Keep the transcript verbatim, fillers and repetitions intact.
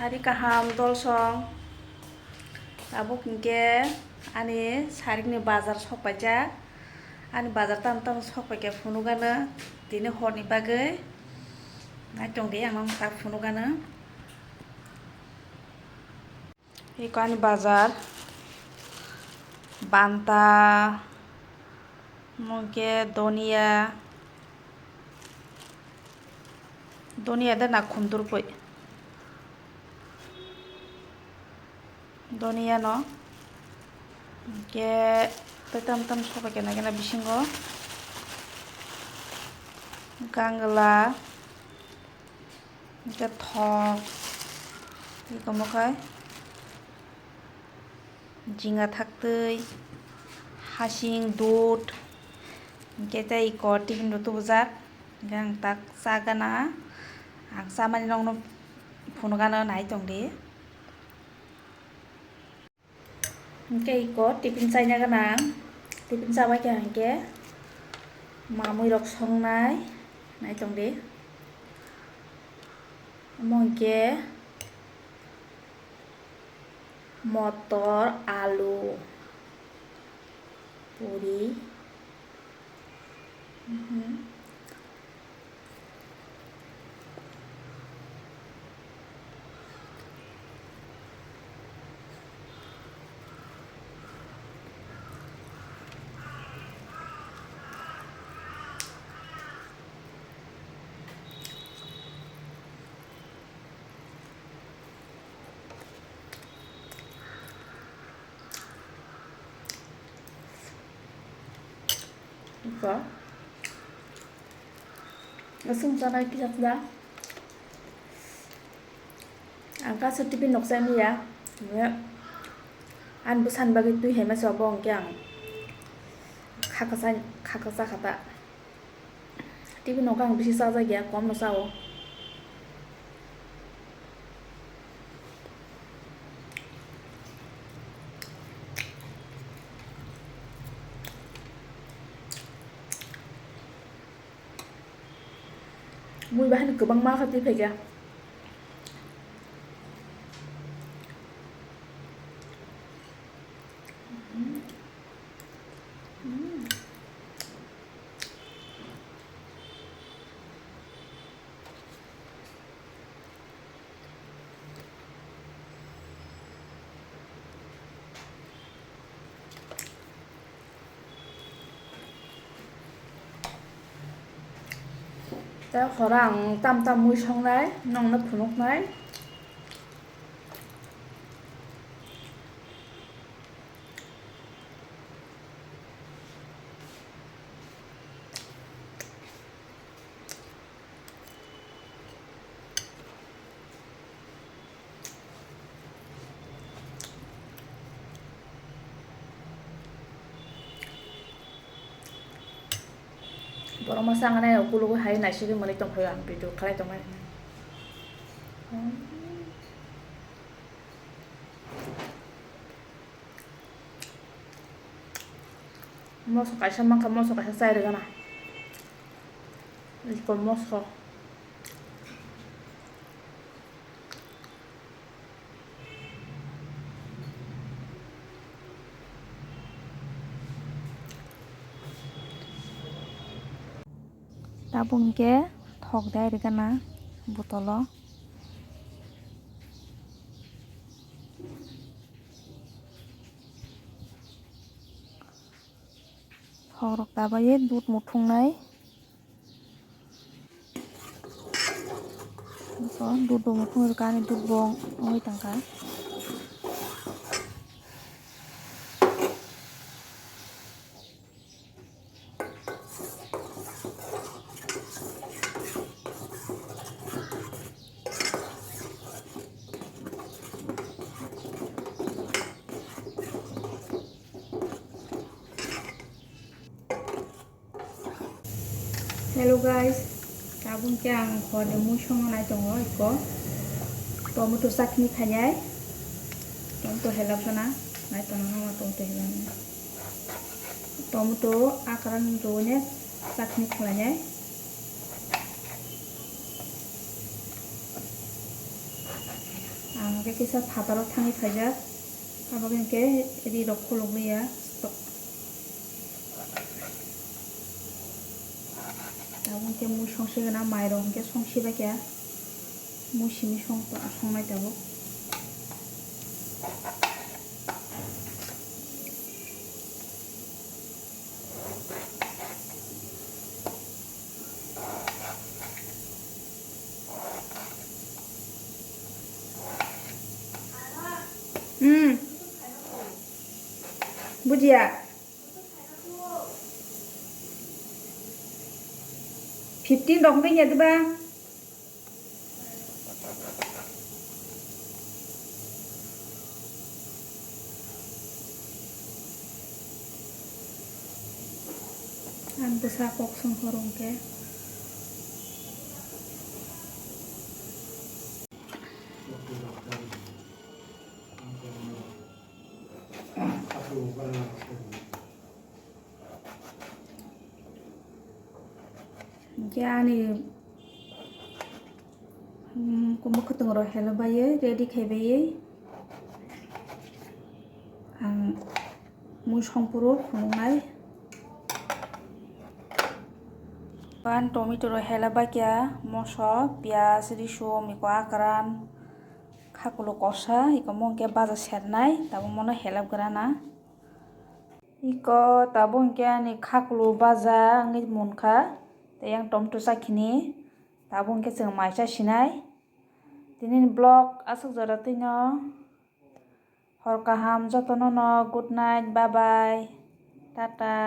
Ari kaham dolsong. Tabuk hinkhe ani sarikni bazar sokpaijak. Ani bazar tamo tamo sokpaikha phunukgano tini horni bagwi. Naitongdi ang nwng tak phunukgano. Eko ani bazar, banta, mungke donia, donia de na khumdur pui, donia no, hingke tei tam tam sobai kena kena bisingo gangla. Hingke thok, eko mokhai jinga thaktwi, hasing, dud, hingke tei eko tiffin bo tubujak. Hingke ang tak cha gana, ang chamani nokno phunukgano nai tongdi. Hingke eko tiffin chaina gana, tiffin chabaikha hingke mamui rok songnai, naitongdi. Omo hingke motor, alu, puri. Iko. Aswng chanai kisa kisa. Ang kaisa tiffin nok chai manya. Ani bwsani bagwi twi hai masa bo hwnkhe ang kha kwchai, kha kwcha kha ta. Tiffin no khe ang bisi chajak ya, kom no chao. Mui bahai no kwbangma khe twi phaikha. Tei horo ang tam tam mui songnai, nongno phunuknai. Borok masa ang nai ukulukgo hai naisigwi mwnwi tongphio ang video khlai tongmani. Moso kaisa mankha, moso kaisa chai rwgana. Iko moso. Tabuk hwnkhe thok dai rwgana botolo. Thok rok tabaiwi dud muthungnai. Dud bo muthung rwkha ani dud bo wngwi tongkha. Hello guys, tabuk khe ang horni mui songna nai tongo eko tomato chutney khainai, tomato helak gana nai tongo, tomato helak gana, tomato akran rwui nai chutney khlainai. Ang hwnkhe kisa phataro thangwi phaijak, abo hwnkhe rirok kholobwi ya. Abo hwnkhe mui songsi gana, mairok hwnkhe songsi bai kha, mui simi song-, songnai tabuk. Hmm. Bujiya. Fifteen rok hwnwi ya diba? Ang bwsa kok song horo hwnkhe. Hwnkhe ani, mm, mwkhwtwng rok help baiwi ready khai baiwi ang mui songphuru khunuknai. Pan tomato rok help bai kha, moso, piyaj, risu, miko akran, khakulo kosa, iko mungkhe baja sernai, tabuk mono help grana. Iko tabuk hwnkhe ani khakulo baja wngwi munkha, tei yang tomato chakhini tabuk hwnkhe chwng mai chasinai. Tinini vlog aswk jora twino hor kaham jotono no, good night, bye bye, tata.